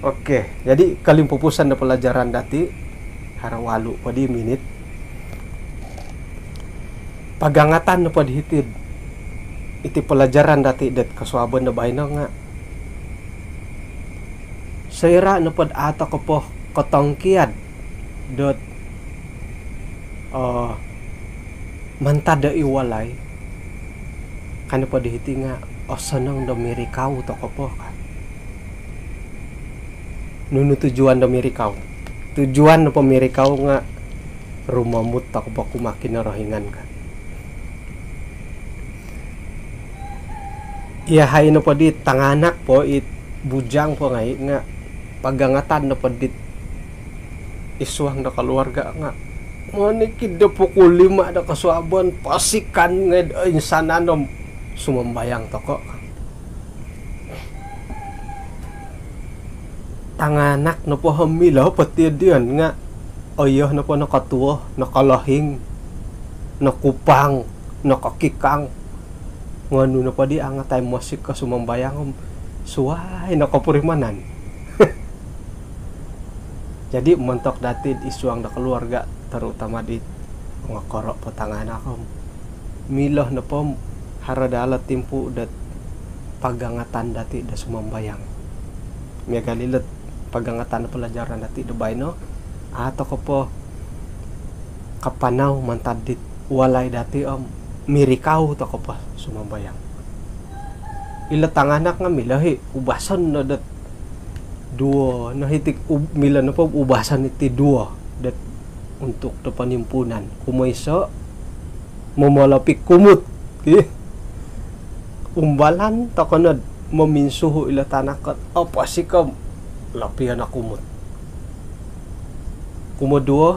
Okey, jadi kolimpupuson do pelajaran dati, haro walu po di minit. Pagangatan nopo di hiti id iti pelajaran dati dot kosuabon do baino nga soira nopo do a toko po kotongkiad dot, eh, mantad do id walai, ka nopo di hiti nga osonong do mirikau toko po ka. Nunu tujuan do mirikau? Tujuan nopo mirikau nga rumomut toko po kumaa Kinorohingan ka. Iyahai nopo di tanganak po it bujang po ngai nga pagangatan nopo dit id suang do keluarga nga monikid do pukul lima do kosuabon, posikan ngai do insanan om sumambayang toko. Tanganak nopo om milo po ti dion nga oyo nopo nokotuo, nokolohing, nokupang, nokokikang. Ngonu nopo di angatai mosik ko sumambayang om suai nokopurimanan. Jadi montok dati id suang do keluarga, terutama di ongokoro po tanganak om milo nopo om haro daa lo timpu dot pagangatan dati do sumambayang. Miagal ilo pagangatan pelajaran dati do baino, a toko po kapanau mantad dit walai dati om mirikau toko po sumambayang. Ilo tanganak nga milo i ubason no dot duo no hiti ub-, milo nopo ubason iti duo dot untuk do ponimpuunan. Kumoiso, momolopi kumut. Ih. Umbalan toko no do mominsuhu ilo tanak dot oposik om lopio no kumut. Kumoduo,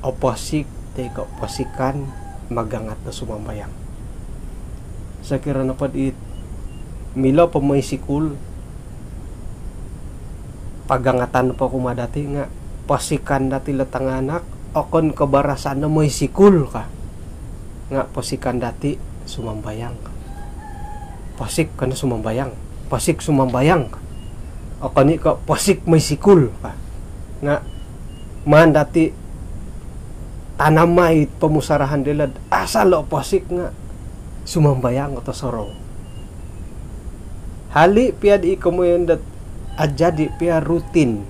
oposik toi ko posikan magangat do sumambayang. Sokiro nopo dit milo po moi sikul, pagangatan po kumaa dati' nga' posikan dati' lo tanganak, okon ko barasan no moi sikul ka. Nga' posikan dati' sumambayang ka. Posik kano sumambayang. Posik sumambayang ka. Okon i' ko posik moi sikul ka. Nga' maan dati' tanamai pomusarahan dilo'd asal o posik nga' sumambayang oto sorou. Hali' piya'd i komoyon dot ajadi' piya rutin,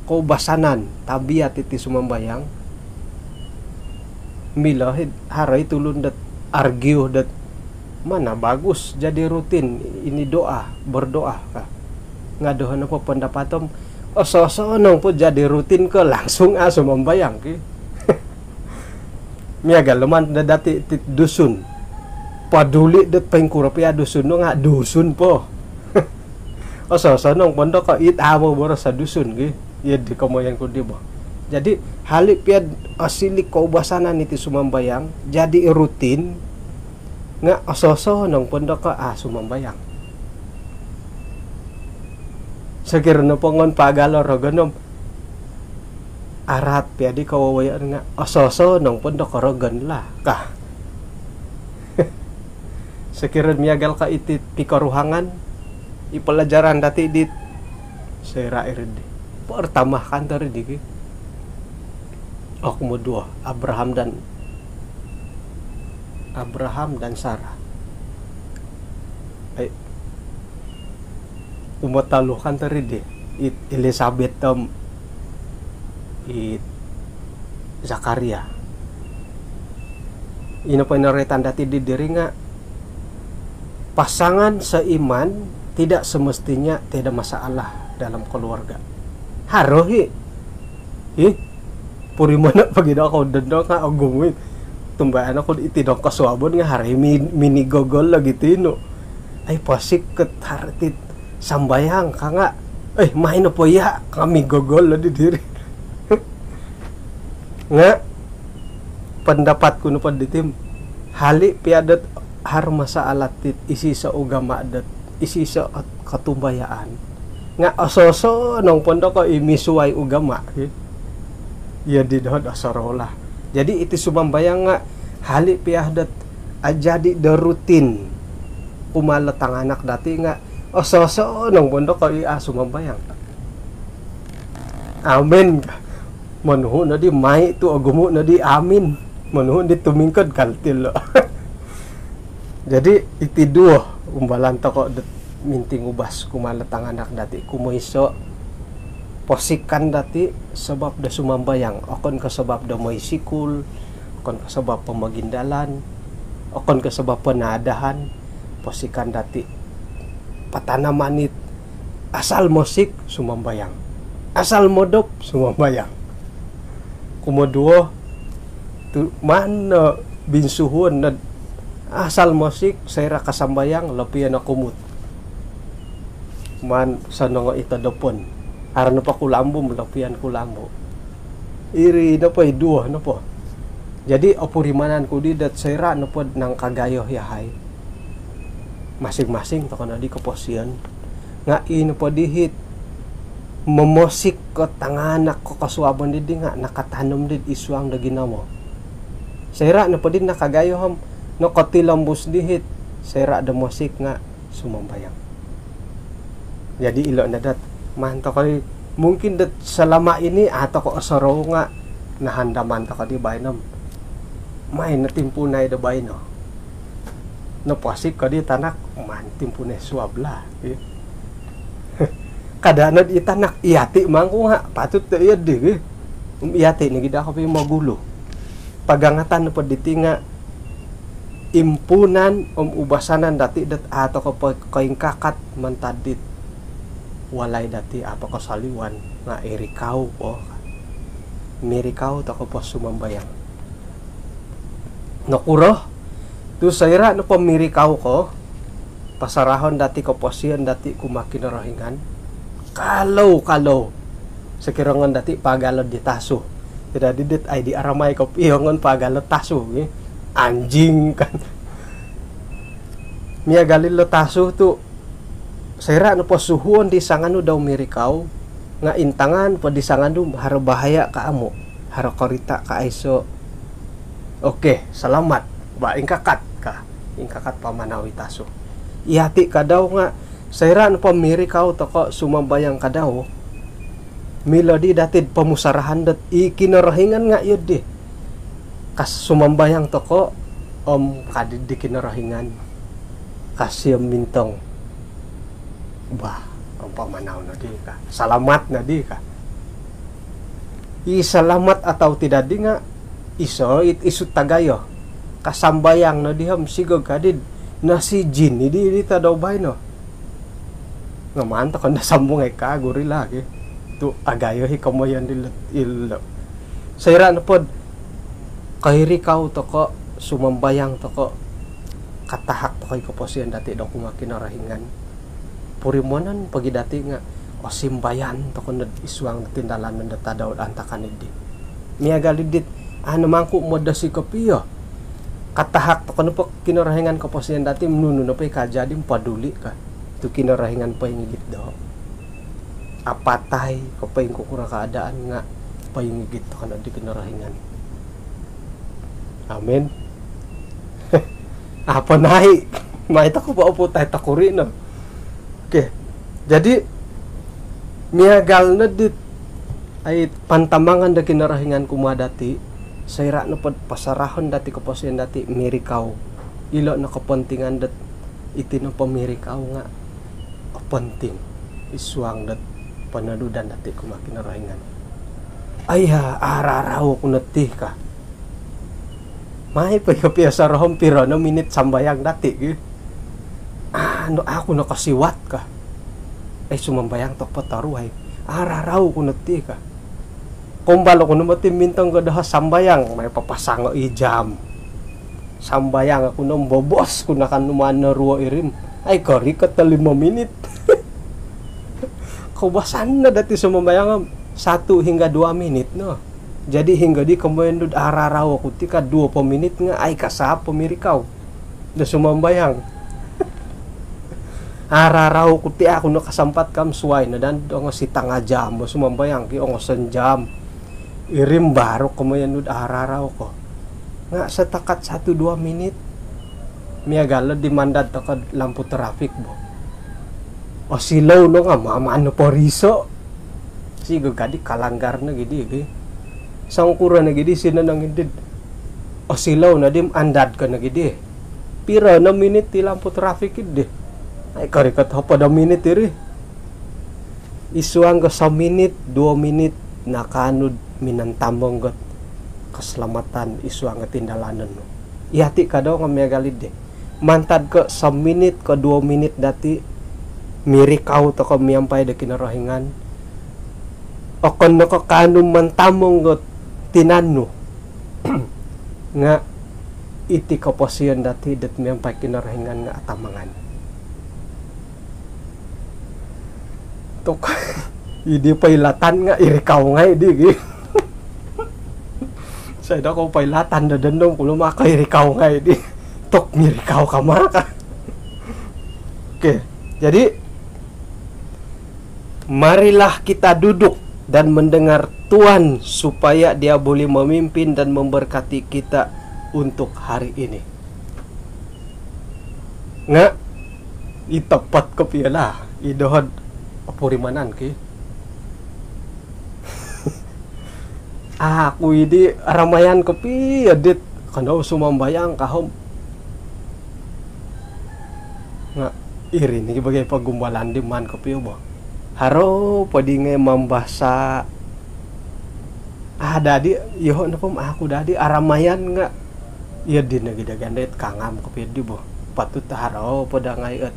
koubasanan, tabiat iti sumambayang. Milo hid haro i tulun dot argue dot mana bagus jadi rutin ini doa, berdoa ka. Nga' doho' nopo pandapat om, ososonong po jadi rutin ko langsung a sumambayang ki. Miagal do maan dati' ti Dusun. Paduli' dot poingkuro piya Dusun no nga' Dusun po. Ososonong pondo ko it amo boroso Dusun gi. Iyo di komoyon ku di bo. Jadi hali' piya'd osili' koubasanan iti sumambayang, jadi rutin, nga' ososonong pondo ko a sumambayang. Sokiro nopo ngon paagalo rogon om araat piya'd i kowowoyoon nga' ososonong pondo ko rogon lah ka. Sokiro miagal ka iti pikoruhangan, i palajaran dati' dit soira' iri di. Pertama kan tadi di ki. Oh, kumoduo, Abraham dan, Abraham dan Sarah. Ai, kumotolu kan tadi di, it Elizabeth om it Zakaria. Ino po ino roitan dati' di diri nga' pasangan seiman tidak semestinya tiada masalah dalam keluarga. Haro hi. Hi. Purimana' pogi do kou dondo nga' ogumu i'. Tumbayaan oku iti dong kosuabon nga' haro i' mi-, minigogol lagi tinu. Ai, posik ket haro ti sambayang ka nga'. Eh, main opo iya' ka migogol lo di diri. Nga' pandapat ku nopo diti, hali' piya dot haro masalah tit isiso ugama dot isiso ot kotumbayaan nga' ososonong pondo ko i misuwai ugama ki. Iyo di doho' do sorou lah. Jadi iti sumambayang nga' hali' piya dot ajadi' do rutin kumaa lo tanganak dati' nga' ososonong pondo ko i a sumambayang. Amin. Monuhu' nodi mai tu' ogumu' nodi amin. Monuhu' nodi tumingkod kal tilo. Jadi iti duo umbalan toko' dot mintingubas kumaa lo tanganak dati'. Kumoiso', posikan dati' sabap do sumambayang, okon ko sabap do moi sikul, okon ko sabap pomogindalan, okon ko sabap panaadahan. Posikan dati' patanaman it asal mosik sumambayang, asal modop sumambayang. Kumoduo tu' maan no binsuhuon nod asal mosik soira' kasambayang lopian o kumut. Maan sonongo' i todopon. Haro nopo kulambu' lopian kulambu'. Iri nopo i duo nopo. Jadi opurimanan ku di dot soira' nopod nangkagayo yahai masing-masing toko' nodi koposion. Nga' i nopo dihit momosik ko tanganak ko kosuabon didi nga' nakatanom did id suang do ginawo. Soira' nopo did nakagayo om nokotilombus dihit, soira' do mosik nga' sumambayang. Jadi ilo' no dot maan toko' i, mungkin dot selama ini a' toko' osorou nga' nahandaman toko' di baino. Maan no timpuunai do baino. Noposik ko di tanak, maan timpuunai suab lah. Kada' nod i tanak, iyati' mangku nga' patut do iyo di. Iyati' nogi daa kopio mogulu. Pagangatan nopo diti nga' impuunan om ubasanan dati' dot a' toko' po koingkakat mantad dit walai dati' a' po kosoliwan nga' irikau po. Mirikau toko' po sumambayang. Nokuro? Tu' soira' nopo mirikau ko, pasarahon dati' koposion dati' kumaa Kinorohingan. Kalau, kalau sokiro ngon dati' paagalod di tasu. Tidak didit ai di aramai kopio ngon paagalod tasu, eh. Anjing kan. Miagal ilo tasu tu' soira' nopo suhuon di sanganu dau mirikau, Nga intangan po di sanganu, haro bahaya ka amu, haro korita ka aiso. Oke, salamat. Ba, ingkakat ka. Ingkakat pamanau i tasu. Iyati kadau nga, soira nopo mirikau toko sumambayang kadau, milo di dati pomusarahan dot i Kinorohingan nga iyo di. Kas sumambayang toko, om kadi di Kinorohingan. Kas iyo mintong. Bah, om pamanau no di ka. Salamat no di ka. I salamat atau tidak di nga iso it isu tagayo. Kasambayang no di om sigog kadi di, nasi jin i di, di tadau baino. Nga maan toko no sambung ai ka guri lagi. Tu agayo i komoyon di ilo. Soira nopo do koirikau toko, sumambayang toko, katahak toko i koposion dati do kumaa Kinorohingan. Purimanon pogi dati nga, osimbayan toko no id suang do tindalanon do tadau antakan i di. Miagal i dit, anu mangku modosi kopio. Katahak toko nopo Kinorohingan koposion dati, nunu nopo i kajadi, paduli ka. Tu Kinorohingan poingigit do. Apatai ko poingkukuro keadaan nga poingigit toko no di Kinorohingan. Amin. Apa nai? Mai toko po oputai tokuri no. Oke. Jadi, miagal no dit ai pantamangan do Kinorohingan kumaa dati, soira nopo do pasarahon dati koposion dati mirikau. Ilo no kopontingan dot iti nopo mirikau nga oponting id suang dot ponodudan dati kumaa Kinorohingan. Aiya, ararau ku no ti ka. Mai po i kopio sorohon piro no minit sambayang dati gi. Anu, aku no kosiwat ka. Eh, sumambayang toko po toruai. Ararau ku no ti ka. Kombal oku no moti mintong ko doho sambayang, mai papasango i jam. Sambayang oku no, bobos ku nakan numaan no ruo iri om. Ai, korikot no limo minit. Koubasan no dati sumambayang om satu hingga dua minit no. Jadi hinggo di komoyon do ararau oku ti ka duo po minit nga ai kasap po mirikau do sumambayang. Ararau ku ti aku no kasampat ka om suai no dan ongo sitanga jam bo sumambayang ki, ongo sonjam. Iri om baru komoyon do ararau ko. Nga setakat satu dua minit. Miagal do di mandad toko lampu trafik bo. Osilou no nga mamaan no poriso. Sigog kadi kalanggar no gidi gi. Songkuro no gidi sino no ngindi. Osilou no di om andad ko no gidi. Piro no minit i lampu trafik i di. Ai, korikot hopod o minit iri. Id suang ko sominit, duo minit, nakaanu do minantamong dot keselamatan id suang ko tindalanon nu. Iyati kadau nga miagal i di. Mantad ko sominit ko duo minit dati, mirikau toko miampai do Kinorohingan. Okon no ko kaanu mantamong dot tinan nu. Nga iti koposion dati dot miampai Kinorohingan nga atamangan. Tok. Idi poilatan nga irikau ngai di gi. Sai do ko poilatan do dondong kulo maka irikau ngai di. Tok, mirikau ka maka. Oke. Jadi, marilah kita duduk dan mendengar Tuhan supaya Dia boleh memimpin dan memberkati kita untuk hari ini. Nga i topot kopio lah, i doho do opurimanan ki. Aku idi aramayan kopio dit, kandau sumambayang ka om. Nga iri ni bagai pogumbalan di maan kopio bo. Haro po di ngai mambasa. Ah, dadi, yoho nopo om aku dadi aramayan nga iyo di nogi do gandai it kangam kopio di bo. Patut haro po do ngai it,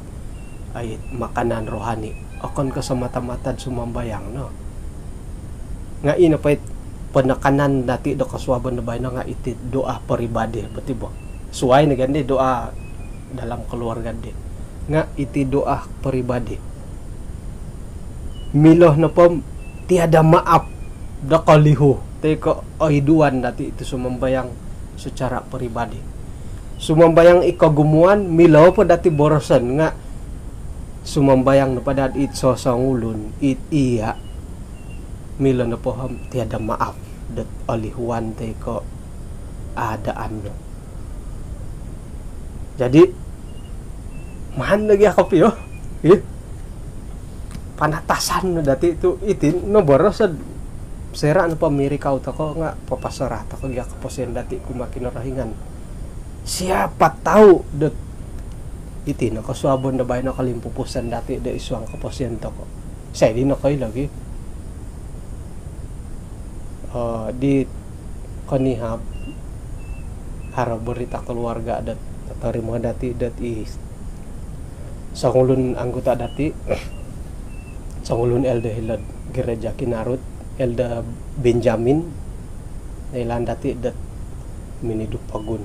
ai, makanan rohani. Okon ko semata-mata do sumambayang no. Nga ino po it penekanan dati do kosuabon do baino nga iti doa peribadi bo ti bo. Suai no gandai doa dalam keluarga di. Nga iti doa peribadi. Milo nopo om tiada maaf do kolihu toi ko oiduan dati itu sumambayang secara peribadi. Sumambayang i kogumuan, milo po dati boroson nga sumambayang nopo dati it sosongulun, it iya. Milo nopo om tiada maaf dot olihuan toi ko' aadaan no. Jadi maan no gia kopio, ih, panatasan no dati tu' iti no boros do soira' nopo mirikau toko' nga' papasorah toko' gia koposion dati kumaa Kinorohingan. Siapa tahu dot iti no kosuabon do baino kolimpupuson dati do id suang koposion toko'. Isai di nokoilo gi. Eh, di konihab haro berita keluarga dot notorimo dati dot i songulun anggota dati, songulun elder hilo'd gereja Kinarut, Elder Benjamin, noilaan dati dot minidu pogun.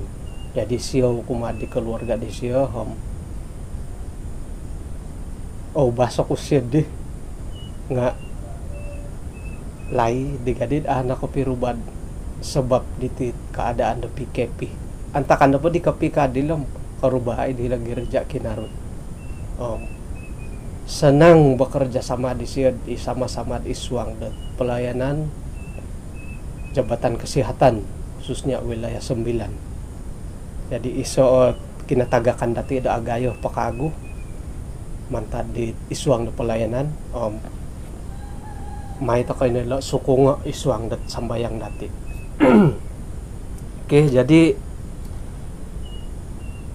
Jadi siou kumaa di keluarga disio om, oh, basok usia di nga' laid di gadi'd a' nokopiruba'd sabab diti keadaan do P K P. Antakan nopo di ko P K P dilo om korubaa' i' di hilo gereja Kinarut. Om senang bekerjasama disio id sama-sama id suang do pelayanan Jabatan Kesihatan, khususnya wilayah sembilan. Jadi iso o kinatagakan dati do agayo po kagu mantad di id suang do pelayanan om mai toko' ino ilo sukungo' id suang dot sambayang dati. Okey, jadi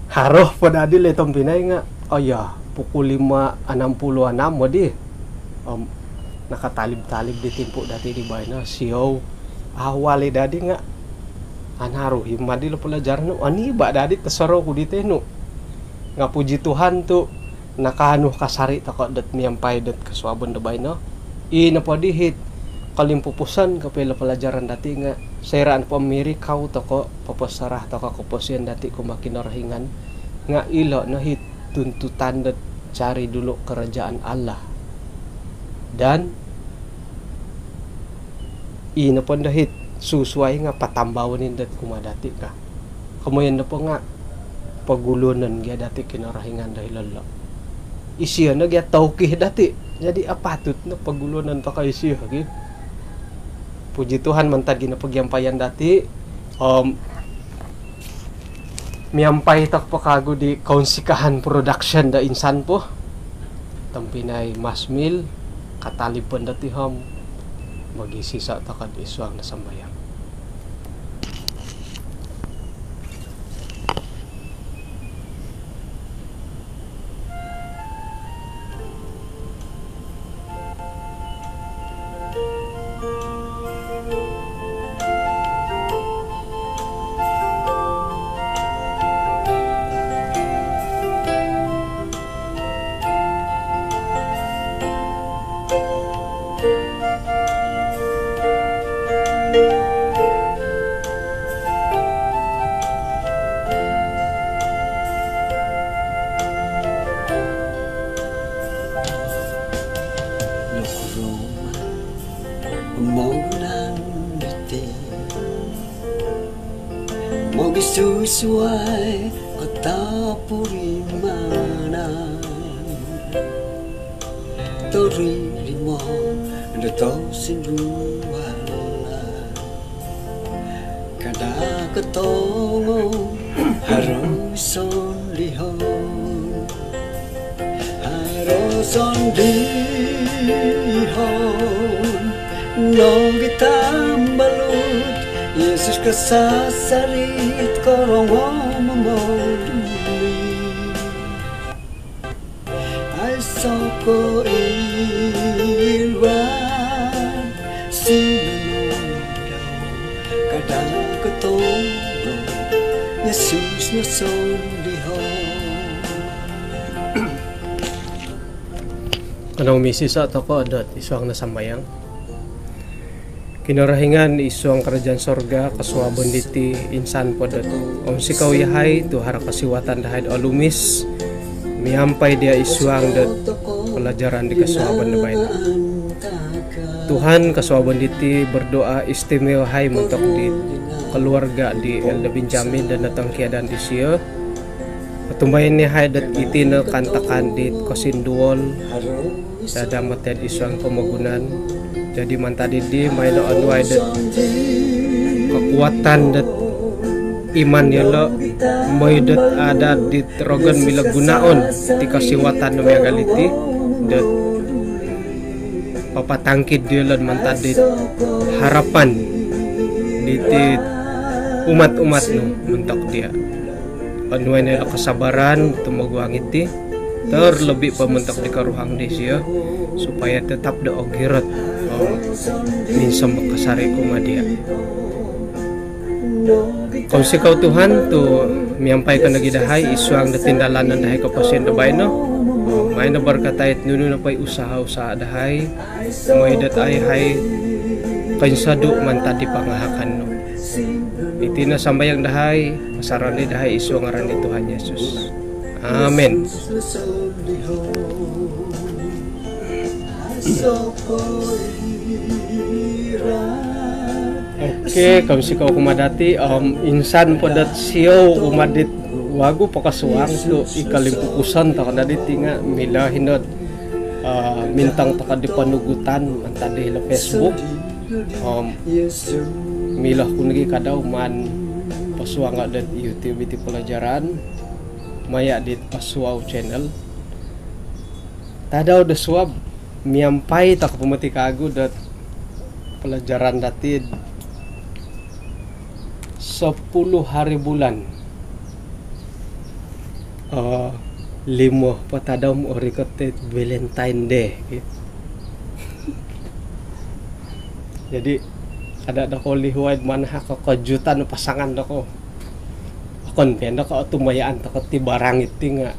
haro po dadi le tompinai nga', oh ya, pukul lima enam puluh enam modi. Om nakatalib-talib di timpu dati di baino, siou awal i' dadi nga' anaru i' madi lo pelajaran nu, oniba' dadi tosorou ku di tenu. Nga' puji Tuhan tu' nakaanu kasari' toko' dot miampai dot kosuabon do baino. I nopo dihit kolimpupuson kopio ilo pelajaran dati nga' soira' nopo mirikau toko', papasorah toko' koposion dati kumaa Kinorohingan, nga' ilo no hit tuntutan dot cari dulu kerajaan Allah. Dan i nopo ndo hit susuai nga' patambau ni dot kumaa dati ka. Komoyon nopo nga' poguluonon gia dati Kinorohingan do hilo lo. Isio no gia tauki dati. Jadi apatut no poguluonon toko' isio gi. Puji Tuhan mantad gi nopo giampayan dati. Om miampai toko' po kagu di kounsikahan production do insan po, tompinai Masmil, katalib po ndo ti om mogiiso toko' id suang do sambayang. Nokuro pomogunan diti mogisusuai kotopurimanan, toririmo do tosindualan. Kada kotongo haro sondihon, haro sondihon nogi tambalut, Yesus kasasarit korongo momoduli. Aiso koiluan sinonondau, kada kotongo Yesus no sondihon. Kanou miiso toko' dot id suang no sambayang. Kinorohingan id suang karajaan sorga, kosuabon diti insan po dot ounsikou yahai tu' haro kosiwatan dahai'd olumis miampai diya' id suang dot palajaran di kosuabon do baino. Tuhan, kosuabon diti berdoa istimewa yahai montok di keluarga di Elder Benjamin dan notongkiadan disio. Otumbayaan yahai dot iti no kaantakan di kosinduol, dadamot yahai id suang pomogunan. Jadi mantad dii, maino onuai dot kekuatan dot iman yolo, moi dot ada dit rogon milo gunoon ti kosiwatan nu miagal diti dot papatangkid diolo mantad dit harapan diti umat-umat nu montok dia. Onuai no ilo kesabaran tumoguang iti, terlebih po montok di koruhang disio, supaya tetap do ogirot om minsomok kasari kumaa dia. Kounsikou Tuhan tu miampai ko nogi dahai id suang do tindalanon dahai koposion do baino. Om maino barakatai nunu nopo i usaha-usaha dahai, moi dot ai hai koinsodu mantad di pangahakan nu. Iti no sambayang dahai, pasaran di dahai id suang ngaran di Tuhan Yesus. Amin. Okey, kounsikou kumaa dati, om insan po dot siou kumaa dit wagu pokosuang tu i kolimpupuson toko dati ti nga milo hino dot, ah, mintong toko di ponugutan mantad di hilo Facebook. Om milo ku nogi kadau maan posuango dot YouTube iti pelajaran maya di Asuau Channel. Tadau do suab, miampai toko po moti kagu dot pelajaran dati sepuluh hari bulan. Oh, limo po tadau om orikot it Valentine Day. Jadi, kada dokou lihuai manahak kejutan pasangan dokou. Okon pia dokou tumayaan toko ti barang iti nga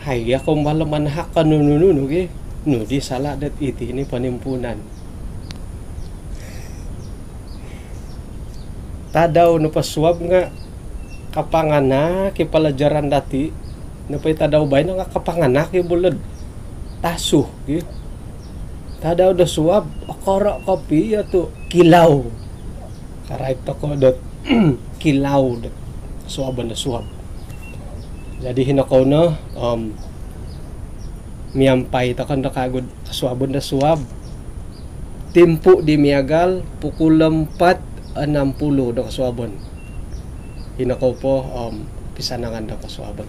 hai, oku milo manahak ko nunu-nunu gi. Nu di sala dot iti ni ponimpuunan. Tadau nopo suab nga kapanganak i pelajaran dati, nopo i tadau baino nga kapanganak i bolod tasu gi. Tadau do suab, okoro kopio tu kilau. Karaib toko dot kilau dot suabon do suab. Jadi hino kou no, om miampai toko no kagu dot suabon do suab. Timpu di miagal pukul empat enam puluh do kosuabon. Hino kou po, om pisanangan do kosuabon.